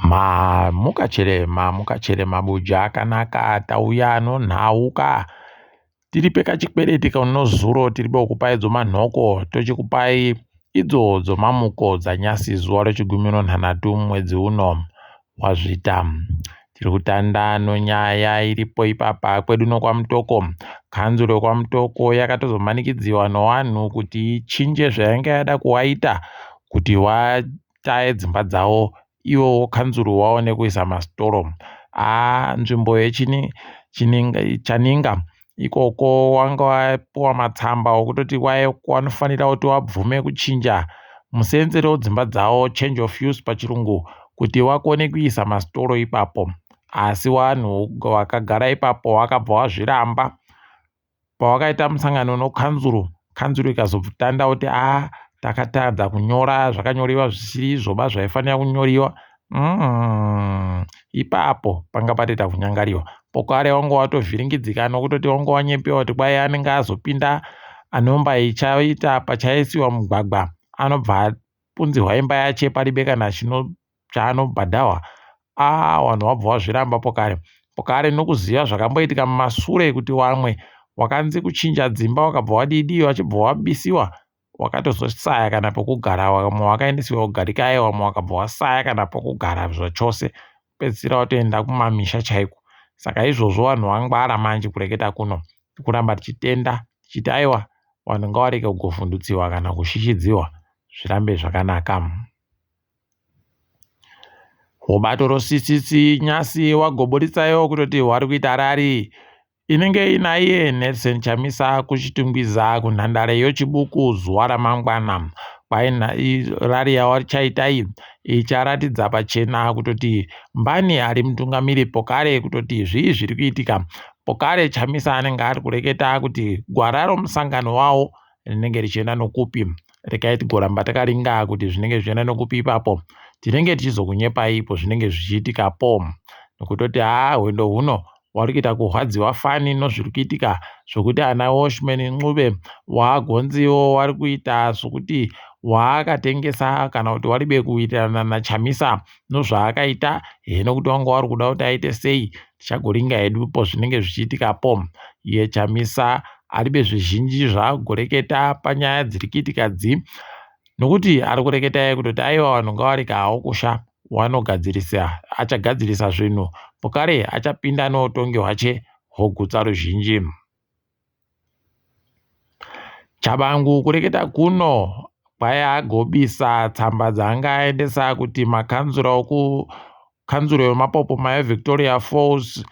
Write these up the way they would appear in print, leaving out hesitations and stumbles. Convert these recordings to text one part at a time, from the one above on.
Mamuka chere mamuka chere mabuja akanaka tauya nonhauka tiripe kachikwereti kanozuro tiripe kukupai dzomanhoko tochikupai idzo dzomamuko dzanyasi zuva rechigumi nonhanhatu mumwedzi uno wazvita. Tiri kutanda nonyaya iripo ipapa kwedu nokwamutoko. Kanzuro yekwamutoko yakatozomanikidziwa nowanhu kuti ichinje zvainge yada kuwaita kuti wataye dzimba dzavo ivowo kanzuru waone kuisa masitoro. Haa nzvimbo yeChaninga ikoko wanga wapuwa matsamba okutoti wanofanira kuti wabvume kuchinja musenzero wedzimba dzavo, change of use pachirungu, kuti wakone kuisa masitoro ipapo. Asi wanhu wakagara ipapo wakabva wazviramba. Pawakaita musangano nokanzuru, kanzuru ikazotanda kuti a takatadza kunyora zvakanyoriwa zvisiri izvoba zvaifanira kunyoriwa. Ipapo panga patoita kunyangariwa. Pokare wanga watovhiringidzika nokutoti wanga wanyepewa kuti kwai anenge azopinda anomba ichaita pachaisiwa mugwagwa anobva apunzirwa imba yache paribe kana chaanobhadharwa. Aa vanhu vabva vazviramba pokare. Pokare nokuziva zvakamboitika mumasure kuti wamwe wakanzi kuchinja dzimba wakabva wadidi wachibva wabisiwa wakatozosaya kana pokugara vamwe wakaendesiwa kugarikai vamwe wakabva wasaya kana pokugara zvachose kupedzisira watoenda kumamisha chaiko. Saka izvozvo vanhu vangwara manje kureketa kuno tikuramba tichitenda tichiti aiwa vanhu ngavarege kugovhundutsiwa kana kushishidziwa zvirambe zvakanaka. Mubato roCCC nyasi wagoburitsaiwo kutoti wari kuita rari inenge inaiye Nelson Chamisa kuChitungwiza kunhandare yoChibuku zuva ramangwana. Rari yawachaita iyi icharatidza pachena kutoti mbani ari mutungamiri pokare kutoti zvii zviri kuitika. Pokare Chamisa anenge ari kureketa kuti gwara romusangano wawo rinenge richienda nokupi. Regai tigoramba takaringa kuti zvinenge zvichienda nokupi ipapo. Tinenge tichizokunyepai ipo zvinenge zvichiitikapo. Nokutoti haa hwendo huno wari kuita kurwadziwa fani nozviri kuitika zvokuti ana Welshman Ncube waagonziwo wari kuita sokuti waakatengesa kana kuti waribe kuwirirana naChamisa nozvaakaita hino kuti wanga wari kuda kuti aite sei tichagoringa hedu po zvinenge zvichiitikapo. Iye Chamisa aribe zvizhinji zvaagoreketa panyaya dziri kuitika dzi nokuti ari kureketa iye kutoti aiwa vanhu ngavarege hawo kusha wanogadzirisa achagadzirisa zvinhu pokare achapinda noutongi hwache hwogutsa ruzhinji. Chabangu kureketa kuno kwai agobisa tsamba dzaanga aendesa kuti makanzura okukanzuro yemapopoma yeVictoria Falls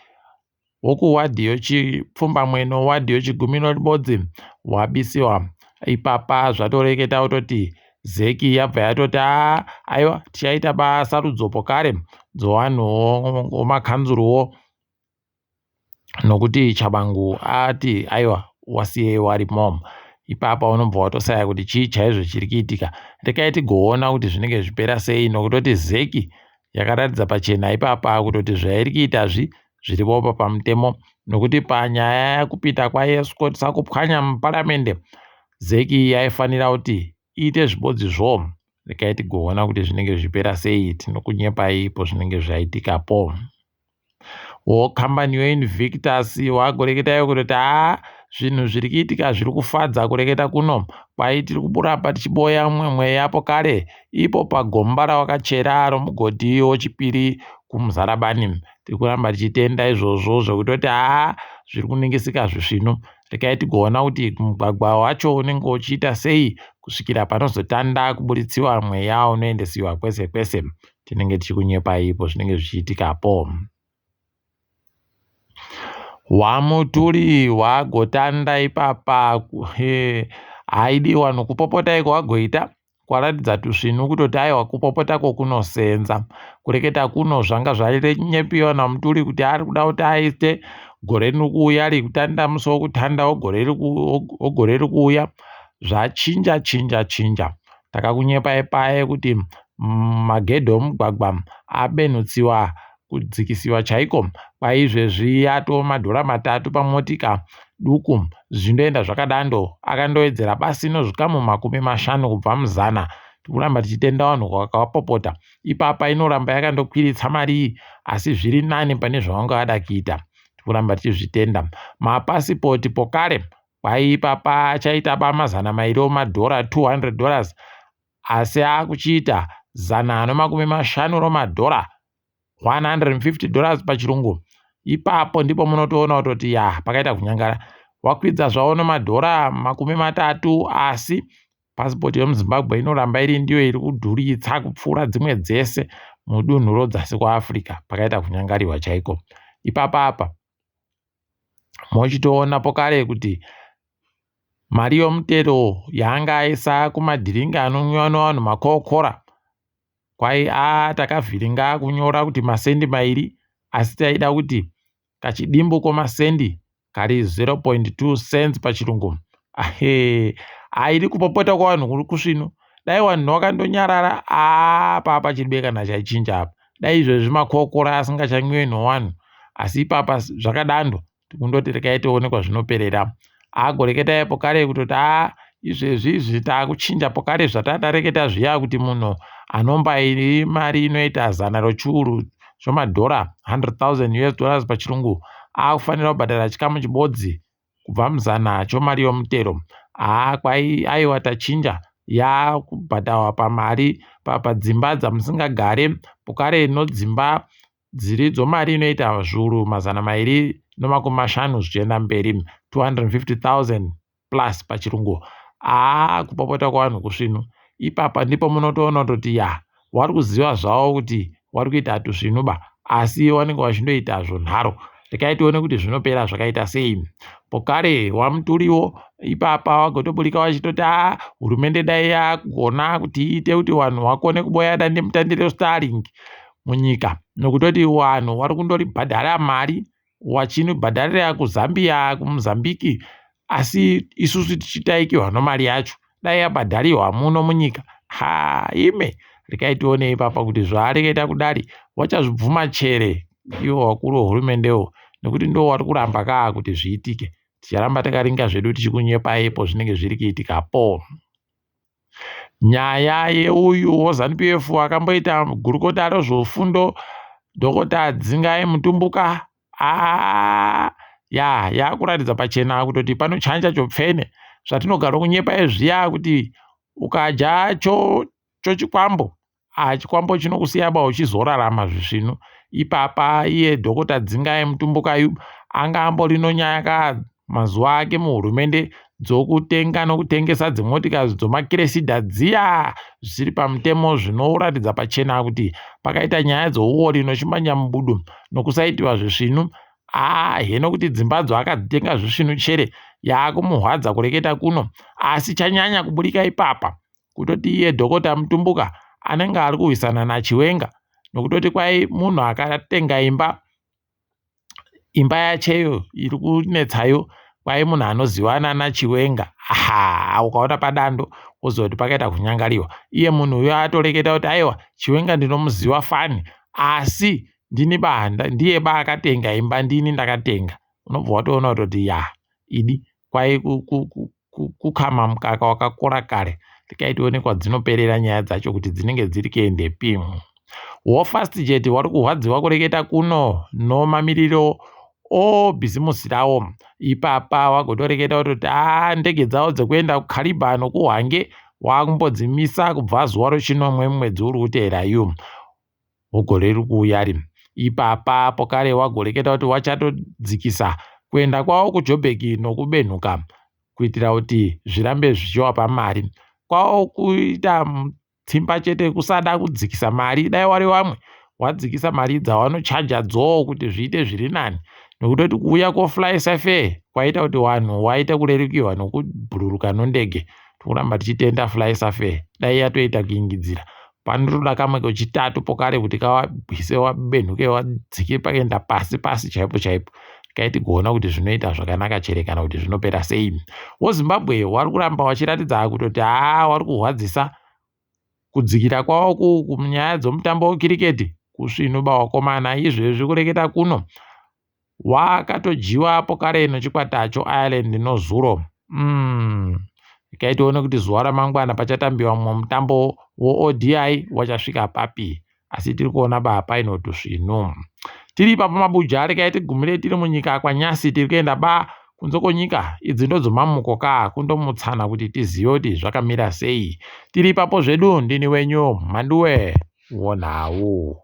wokuwadhi yochipfumbamwe nowadhi yochigumi neribodzi wabisiwa. Ipapa zvatoreketa kutoti zeki yabva yatoti aa aiwa tichaita basarudzo pokare dzowanhuwo womakanzuruwo nokuti Chabangu ati aiwa wasiyei warimo. Ipapa unobva watosaya kuti chii chaizvo chiri kuitika. Rekai tigoona kuti zvinenge zvipera sei nokutoti zeki yakaratidza pachena ipapa kutoti zvairi kuitazvi zviripo pamutemo nokuti panyaya yekupinda kwaEscort sakupwanya muparamende zeki yaifanira kuti iite zvibodzizvo. Rekai tigoona kuti zvinenge zvipera sei tinokunyepai ipo zvinenge zvaitikapo. Wo kambani yoInvictus wagoreketa kutoti haa zvinhu zviri kuitika zviri kufadza kureketa kuno kwai tiri kuramba tichiboya mumwe mweya pokare ipo pagomba rawakachera romugodhi wechipiri kuMuzarabani. Tiri kuramba tichitenda izvozvo zvekutoti haa zviri kuningisika zvisvinu. Regai tigoona kuti mugwagwa wacho unenge uchiita sei kusvikira panozotanda kuburitsiwa mweya unoendesiwa kwese kwese. Tinenge tichikunyepai ipo zvinenge zvichiitikapo. Wamuturi wagotanda ipapa haidiwa nokupopota iko wagoita kwaratidza tusvinu kutoti aiwa kupopotako kunosenza. Kureketa kuno zvanga zvanyepiwa namuturi kuti ari kuda kuti aite gore riri kuuya rikutanda musi wokutanda wogore riri kuuya zvachinja chinja chinja. Takakunyepai paye kuti magedhi omugwagwa abenhutsiwa kudzikisiwa chaiko kwaizvezvi yatoo madhora 3 pamotika duku zvindoenda zvakadando akandowedzera basi nozvikamu 50 kubva muzana. Tikuramba tichitenda vanhu vakapopota. Ipapa inoramba yakandokwiritsa mari iyi, asi zviri nani pane zvavanga vada kuita. Tikuramba tichizvitenda. Mapasipoti pokare kwai ipapa achaita ba200 omadhora, 200 dollars, asi akuchiita 150 romadhora, 150 dollars pachirungu. Ipapo ndipo munotoona kutoti ya pakaita kunyangara. Wakwidza zvavo nomadhora 30, asi pasipoti yemuZimbabwe inoramba iri ndiyo iri kudhuritsa kupfuura dzimwe dzese mudunhu rodzasi kuAfrica. Pakaita kunyangariwa chaiko ipapa apa. Mochitoona pokare kuti mari yomutero yaanga aisa kumadhiringi anonwiwa nevanhu, makokora, kwai a takavhiringa kunyora kuti masendi 2, asi taida kuti kachidimbu komasendi kari 0.2 cents pachirungu. Ahe, aidi kupopota kwavanhu kuri kusvinu. Dai vanhu vakandonyarara apa pachiribe kana chaichinja apa. Dai izvezvi makokora asingachanwiwe nowanhu, asi ipapa zvakadando tikundoti rekai tione kwazvinoperera. Agoreketa ipo kare kutoti a izvezvi izvi taakuchinja pokare zvatatareketa zviya kuti munhu anomba iri mari inoita 100 rochiuru chomadhora, 100,000 US dollars pachirungu, akufanira kubhadhara chikamu chibodzi kubva muzana chomari yomutero. Haa, kwai aiwa, tachinja, yakubhadharwa pamari padzimba dzamusingagare pokare nodzimba dziri dzomari inoita 250,000 zvichienda mberi, 250,000 plus pachirungu. Haa, kupopota kwavanhu kusvinu. Ipapa ndipo munotoona kutoti ya wari kuziva zvavo kuti wari kuita tusvinu ba, asi vanenge vachindoita zvonharo. Rekai tione kuti zvinopera zvakaita sei. Pokare wamuturiwo ipapa wagotoburika vachitoti a hurumende dai yagona kuti iite kuti vanhu vakone kuboya dandemutande reStarlink munyika, nokutoti vanhu vari kundoribhadhara mari vachinobhadharira kuZambia, kuMozambique, asi isusu tichitaikirwa nomari yacho. Dai yabhadhariwa muno munyika. Ha, ime rekai tione ipapa kuti zvaareketa kudari vachazvibvuma chere ivo vakuru vehurumendewo, nekuti ndo vari kuramba kaa kuti zviitike. Ticharamba takaringa zvedu tichikunyepaipo zvinenge zviri kuitikapo. Nyaya yeuyu weZANU PF akamboita gurukota rezvefundo, Dhokota Dzingai Mutumbuka, aa ya yakuratidza pachena kutoti pano chanja chopfene zvatinogara kunyepa zviya kuti ukadya chochikwambo chikwambo chinokusiya ba uchizorarama zvisvinu. Ipapa iye Dhokota Dzingai Mutumbukayu anga ambori nonyaya ka mazuva ake muhurumende dzokutenga nokutengesa dzimotikari dzomakiresidha dziya zvisiri pamutemo, zvinoratidza pachena kuti pakaita nyaya dzouori nochimanyamubudu nokusaitiwa zvisvinu. Aa, heno kuti dzimbadzo akadzitenga zvisvinu chere yaakumuhwadza kureketa kuno, asi chanyanya kuburika ipapa kutoti iye Dhokota Mutumbuka anenge ari kurwisana naChiwenga, nokutoti kwai munhu akatenga imba, imba yacheyo iri kunetsayo, kwai munhu anozivana naChiwenga. Aha, ukaona padando woziva kuti pakaita kunyangariwa. Iye munhu uyo atoreketa kuti aiwa, Chiwenga ndinomuziva fani, asi ndini ba ndiye ba akatenga imba, ndini ndakatenga. Unobva watoona kutoti ya idi kwai kukama mukaka wakakora kare. Rekai tione kwadzinoperera nyaya dzacho kuti dzinenge dziri kuendepi. WoFastjet wari kurwadziwa kureketa kuno nomamiriro obhizimusi rawo. Ipapa wagotoreketa kutoti a ndege dzavo dzekuenda kuKariba nokuHwange wakumbodzimisa kubva zuva rechinomwe mumwedzi uri kuteera yu wegore riri kuuya ri. Ipapa pokare wagoreketa kuti wachatodzikisa kuenda kwavo kuJobek nokuBenhuka kuitira kuti zvirambe zvichivapa mari. Kwavo kuita tsimba chete kusada kudzikisa mari. Dai wari vamwe wadzikisa mari dzavanochaja dzoo kuti zviite zviri nani, nokutoti kuuya kwoFlySafair kwaita kuti vanhu waite kurerukirwa nokubhururuka nondege. Tikuramba tichitenda FlySafair, dai yatoita kuingidzira panotoda kamwe kechitatu pokare kuti kawabwise wabenhuke wadzike pakuenda pasi pasi chaipo chaipo. Kai tigoona kuti zvinoita zvakanaka chere kana kuti zvinopera sei. WoZimbabwe wari kuramba wachiratidza kutoti haa wari kurwadzisa kudzikira kwavo munyaya dzomutambo wekiriketi kusvinu bawakomana. Izvezvi kureketa kuno wakatojiwa pokare nochikwata choIreland nozuro. Regai tione kuti zuva ramangwana pachatambiwa mumwe mutambo weODI wachasvika papi. Asi tiri kuona ba paino tusvinu. Tiri ipapo mabuja, regai tigumire tiri munyika kwanyasi tiri kuenda ba kunze kwenyika. Idzi ndodzomamuko ka kundomutsana kuti tizive kuti zvakamira sei. Tiri ipapo zvedu ndini wenyu Mhanduwe wonhau.